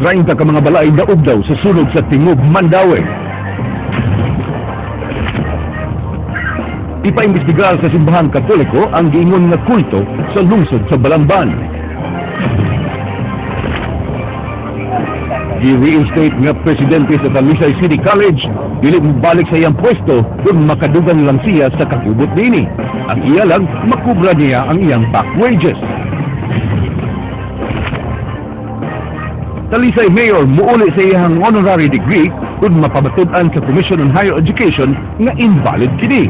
30 ka mga balay daog daw sa sunog sa Tingub, Mandaue. Ipaimbestigar sa Simbahang Katoliko ang giingon nga kulto sa lungsod sa Balamban. Gi-reinstate nga presidente sa Talisay City College, dili mobalik sa iyang pwesto kung makadugang lang siya sa kakubot niini. Ang iya lang, makubra niya ang iyang back wages. Talisay Mayor muuli sa iyang honorary degree kung mapabatud-an sa Commission on Higher Education nga invalid kini.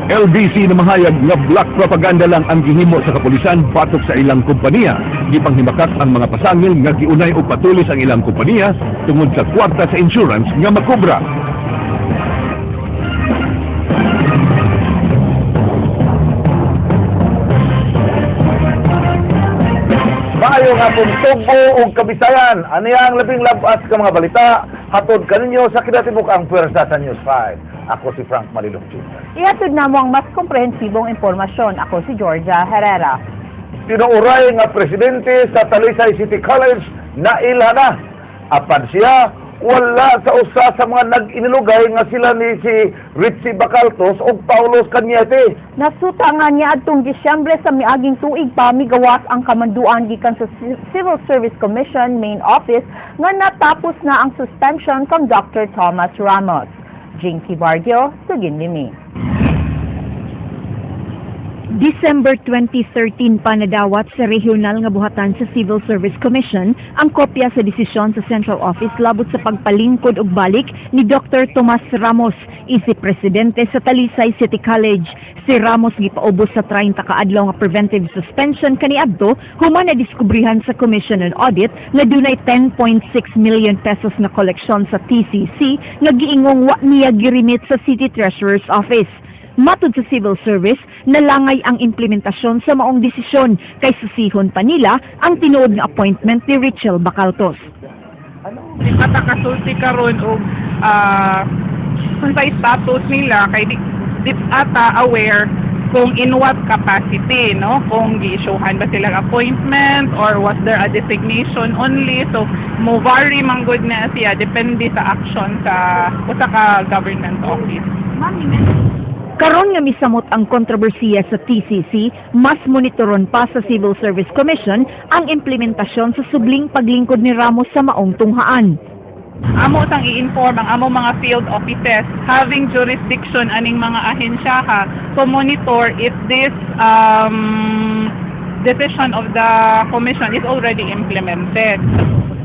LBC na mahayag nga black propaganda lang ang gihimo sa kapulisan batok sa ilang kompanya. Gipanghimakak ang mga pasangil nga giunay og patulis ang ilang kompanya tungod sa kwarta sa insurance nga makobra. Maayo nga pong tubo ug kabisayan. Ani ang labing labas ka mga balita hatod kaninyo sa kinatibuk-ang puwersa sa News 5. Ako si Frank Malilong Jr. Ihatod na mo ang mas komprehensibong impormasyon. Ako si Georgia Herrera. Tinuuray nga presidente sa Talisay City College na ilha na. Apan siya, wala sa usa sa mga nag-inilugay nga sila ni si Richie Bacaltos o Paulo Cañete. Nasuta nga niya adtong Disyembre sa miaging tuig pa migawas ang kamanduan gikan sa Civil Service Commission main office nga natapos na ang suspension kang Dr. Thomas Ramos. Jinky Barrio, Tuginlimi. December 2013 pa nadawat sa regional nga buhatan sa Civil Service Commission ang kopya sa desisyon sa Central Office labot sa pagpalingkod og balik ni Dr. Tomas Ramos, isip presidente sa Talisay City College. Si Ramos gipaubos sa 30 ka adlaw nga preventive suspension kaniadto human nadiskubrihan sa Commission on Audit nga dunay 10.6 million pesos na koleksyon sa TCC nga giingong wa niya girimit sa City Treasurer's Office. Matod sa civil service, nalangay ang implementasyon sa maong desisyon kay susihon pa nila ang tinuod nga appointment ni Rachel Bacaltos. Di pa ta kasulti karon og unsay status nila kay di ata aware kung in what capacity, no? Kung gi-issuehan ba sila appointment or was there a designation only. So mo vary man gud na siya depende sa action sa usa ka government office. Karon nga misamot ang kontrobersiya sa TCC, mas monitoron pa sa Civil Service Commission ang implementasyon sa subling paglingkod ni Ramos sa maong tunghaan. Amo sang i-inform ang amo mga field offices having jurisdiction aning mga ahensya ha to monitor if this decision of the commission is already implemented.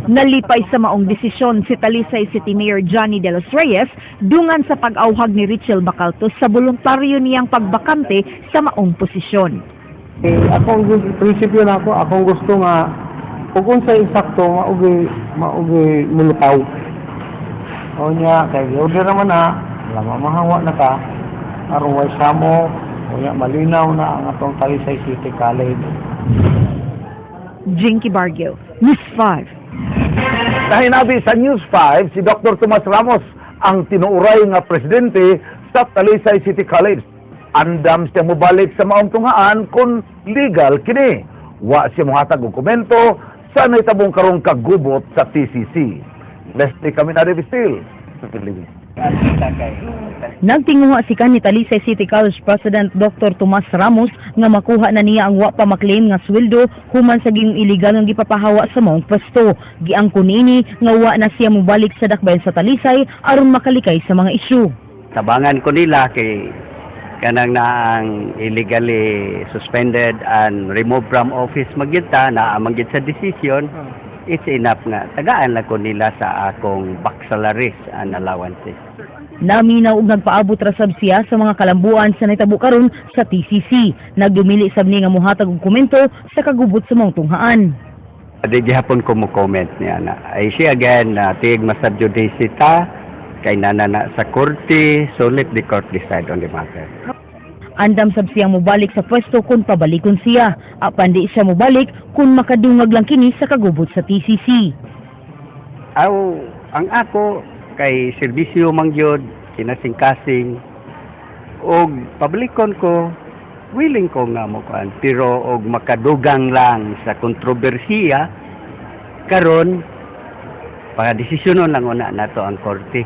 Nalipay sa maong desisyon si Talisay City Mayor Johnny De Los Reyes dungan sa pag-awhag ni Rachel Bacaltos sa voluntaryo niyang pagbakante sa maong posisyon. Akong prinsipyo na ako, akong gusto nga kung unsay insakto maugi mulutaw. O niya kay order naman na, wala mahawa na ka aron way samo, o niya malinaw na ang atong Talisay City College. Jinky Barrio, News 5. Nahinabi sa News 5 si Dr. Tomas Ramos, ang tinuuray nga presidente sa Talisay City College. Andam siya mobalik sa maong tunghaan kung legal kini. Wa siya mohatag og komento sa nahitabong karong kagubot sa TCC. Leslie Caminade Vistil. Nagtinguha si kan ni Talisay City College President Dr. Tomas Ramos nga makuha na niya ang wa pa maklaim nga sweldo human sa ging illegal nga gipapahawa sa maong pwesto. Giangkon niini nga wa na siya mobalik sa dakbayan sa Talisay aron makalikay sa mga isyu. Tabangan ko nila kay kanang naang illegally suspended and removed from office magyud ta naa magyud sa decision. It's enough nga tagaan lang ko nila sa akong back salaries and allowances. Naminaw og nagpaabot ra sab siya sa mga kalambuan sa nahitabo karon sa TCC. Nagdumili sab ni nga mohatag og komento sa kagubot sa maong tunghaan. Di gihapon ko mo comment niya na. I see again na tig masab judice ta kay nana na sa korte, so let the court decide on the matter. Andam sab siyang mobalik sa pwesto kung pabalikon siya. Apan di siya mobalik kung makadungag lang kini sa kagubot sa TCC. Aw, ang ako kay serbisyo man gyud kinasing-kasing og pabalikon ko Willing ko nga mo kuan, pero og makadugang lang sa kontrobersiya karon, pagadesisyonon lang una nato ang korte.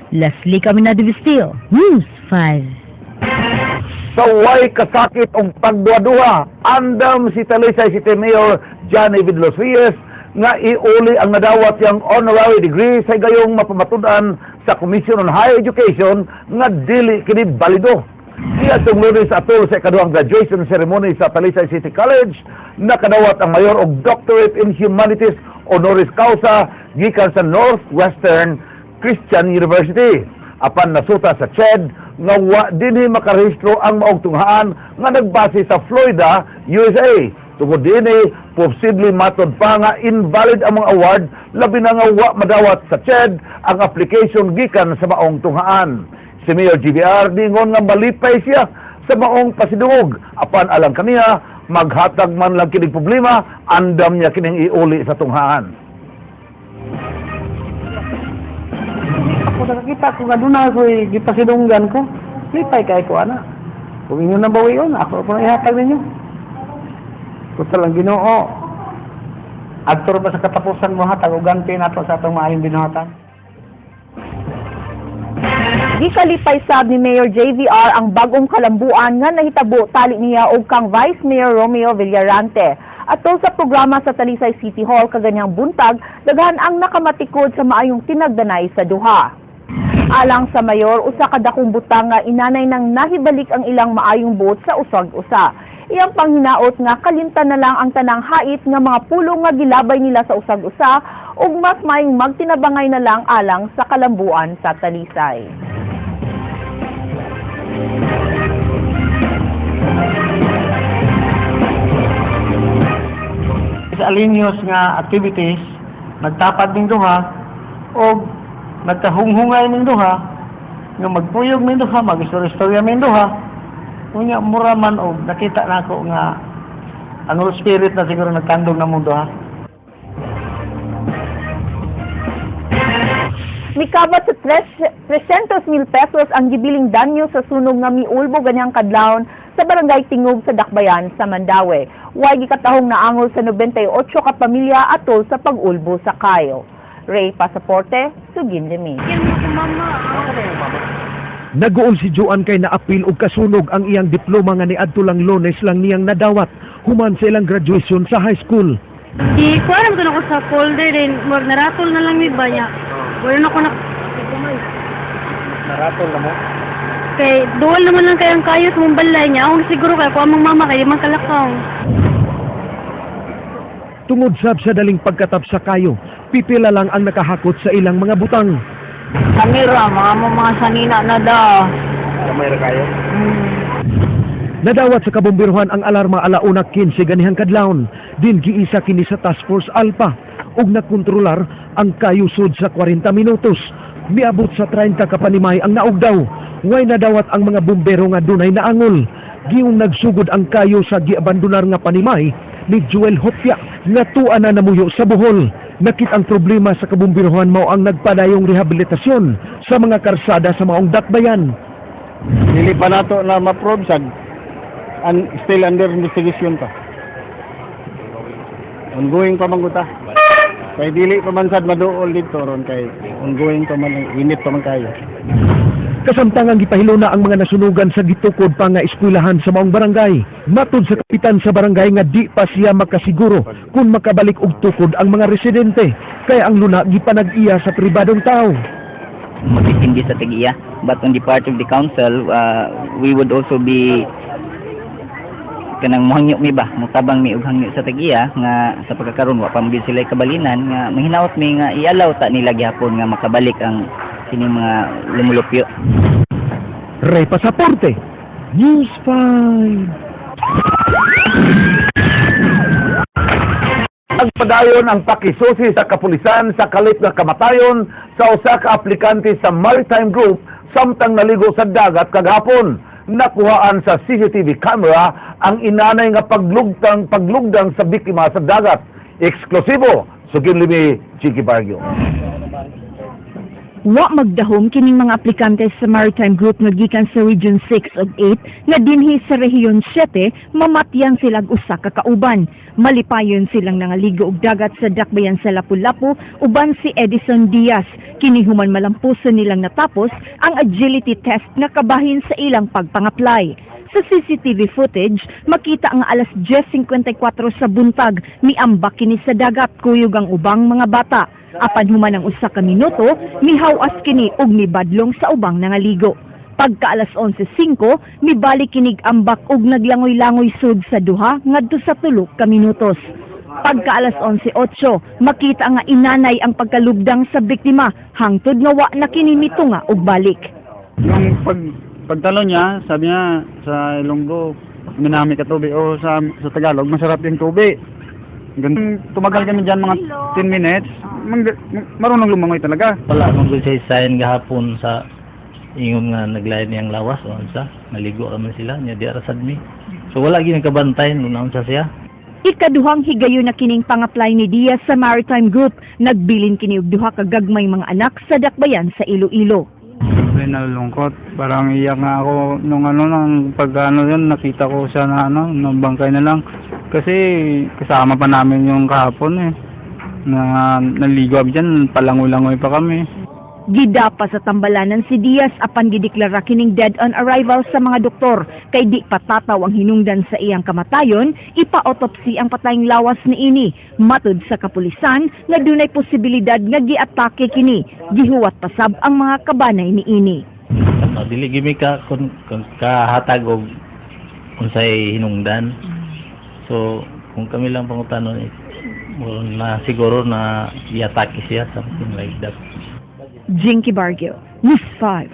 Leslie Caminada Vistil, News 5. Sa way kasakit ang pagduha-duha, andam si Talisay City Mayor Johnny Vidlos Reyes nga iuli ang nadawat yang honorary degree sa gayong mapamatud-an sa Commission on Higher Education nga dili kini balido. Niadtong Lunes atol sa ikaduhang graduation ceremony sa Talisay City College, nakadawat ang mayor og Doctorate in Humanities honoris causa gikan sa Northwestern Christian University. Apan nasuta sa CHED nga wa dinhi makarehistro ang maong tunghaan nga nagbase sa Florida, USA. Tungod dinhi, posible matod pa nga invalid ang mga award, labi na nga wa madawat sa CHED ang application gikan sa maong tunghaan. Si Mayor GBR ningon nga malipay siya sa maong pasidungog. Apan alang kaniya, maghatag man lang kining problema, andam niya kining iuli sa tunghaan. Ako nakakita ko nga doon ako'y gipasidunggan ko. Lipay kay ko ana. Kung inyo nang bawion, ako po na ihatag ninyo. Total ang Ginoo. Adto ba sa katapusan mo hatag og ganti nato sa atong maayong binuhatan. Gikalipay sab ni Mayor JVR ang bagong kalambuan nga nahitabo tali niya og kang Vice Mayor Romeo Villarante. Atol sa programa sa Talisay City Hall kaganyang buntag, daghan ang nakamatikod sa maayong tinagdanay sa duha. Alang sa mayor, usa ka dakong butang nga inanay nang nahibalik ang ilang maayong buot sa usag-usa. Iyang panghinaot nga kalimtan na lang ang tanang hait nga mga pulong nga gilabay nila sa usag-usa ug mas maayong magtinabangay na lang alang sa kalambuan sa Talisay. Sa Alinios nga activities, nagtapad ning duha og nagkahunghungay ning duha, nga magpuyog ning duha, mag-istorya-istorya ning duha. Unya mura man og nakita nako nga ang Holy Spirit na siguro nagtandog namong duha. Mikabat sa 300,000 pesos ang gibiling danyo sa sunog nga miulbo ganyang kadlawon sa barangay Tingog sa Dakbayan sa Mandaue. Way gikatahong naangol sa 98 ka pamilya atol sa pag-ulbo sa kayo. Ray Pasaporte, Sugin Lemi. Naguol si Joan kay naapil og kasunog ang iyang diploma nga niadto lang Lunes lang niyang nadawat human sa ilang graduation sa high school. Di kuha naman ako sa folder din, murag naratol na lang mi ba niya. Wala na ko na Naratol na mo. Kay duol naman lang kayang kayo sa mong balay niya. Ako siguro kay ako among mama kay di man kalakaw. Tungod sab sa daling pagkatap sa kayo, pipila lang ang nakahakot sa ilang mga butang. Kamera, mga mo mga sanina na daw. Kamera kayo. Nadawat sa kabombiruhan ang alarma 1:15 ganihang kadlawon. Din giisa kini sa Task Force Alpha ug nakontrolar ang kayusod sa 40 minutos. Miabot sa 30 ka panimay ang naugdaw. Way nadawat ang mga bumbero nga dunay naangol. Giung nagsugod ang kayo sa giabandonar nga panimay ni Joel Hopia nga tua na namuyo sa Bohol. Nakit ang problema sa kabombiruhan mao ang nagpadayong rehabilitasyon sa mga karsada sa maong dakbayan. Dili pa nato na ma-probe sad. Still under investigation pa. Ongoing pa man guta. Kay dili pa man sad maduol dito ron kay ongoing pa man, init pa man kayo. Kasamtangang gipahiluna ang mga nasunugan sa gitukod pa nga eskwelahan sa maong barangay. Matud sa kapitan sa barangay nga di pa siya makasiguro kung makabalik og tukod ang mga residente. Kaya ang luna gipanag-iya sa pribadong tao. Magdepende sa tag-iya. But on the part of the council, we would also be kanang mohangyo mi ba, motabang mi og hangyo sa tag-iya nga sa pagkakaron wa pa man gyud sila kabalinan nga mahinaot mi nga i-allow ta nila gihapon nga makabalik ang kining mga lumulupyo. Ray Pasaporte, News 5. Nagpadayon ang pakisusi sa kapulisan sa kalit nga kamatayon sa usa ka aplikante sa Maritime Group samtang naligo sa dagat kagahapon. Nakuhaan sa CCTV camera ang inanay nga paglugdang sa biktima sa dagat. Eksklusibo, Sugin Limi, Chiki Barrio. Wa magdahom kining mga aplikante sa Maritime Group nga gikan sa Region 6 ug 8 nga dinhi sa Rehiyon 7 mamatyan sila og usa ka kauban. Malipayon silang nangaligo og dagat sa dakbayan sa Lapu-Lapu uban si Edison Diaz. Kini human malampuson nilang natapos ang agility test nga kabahin sa ilang pagpang-apply. Sa CCTV footage, makita nga alas 10:54 sa buntag, miambak kini sa dagat kuyog ang ubang mga bata. Apan human ang 1 ka minuto, mihawas kini ug mibadlong sa ubang nangaligo. Pagka alas 11:05, mibalik kinig ambak ug naglangoy-langoy sud sa 2 ngadto sa 3 ka minutos. Pagka alas 11:08, makita nga inanay ang pagkalugdang sa biktima hangtod nga wa na kini mitunga og balik. Yung pagtalon niya, sabi niya sa Ilonggo, "Minami ka tubig," o sa Tagalog, "Masarap yung tubig." Ganun, tumagal kami dyan mga 10 minutes, marunong lumangoy talaga. Wala man gud siya sign gahapon sa ingon nga naglain niyang lawas o unsa, naligo raman sila nya di ra sad mi. So wala gyud kabantay nung naunsa siya. Ikaduhang higayon na kining pang-apply ni Diaz sa Maritime Group. Nagbilin kini og duha ka gagmay mga anak sa dakbayan sa Iloilo. Siyempre nalulungkot. Parang iyak nga ako nung ano, nung pag ano yun, nakita ko siya na ano, nung bangkay na lang. Kasi kasama pa namin yung kahapon eh. Na naligo kami dyan, palangoy-langoy pa kami. Gidapa sa tambalanan si Diaz apan gideklara kining dead on arrival sa mga doktor kay di patataw ang hinungdan sa iyang kamatayon, ipa-autopsy ang patayng lawas niini. Matud sa kapulisan nga dunay posibilidad nga giatake kini. Gihuwat pasab ang mga kabanay niini. Ano, dili gyud mi ka kun kahatag og unsay hinungdan. So kung kami lang pangutanon is na siguro na iatake siya, something like that. Jinky Bargio, News 5.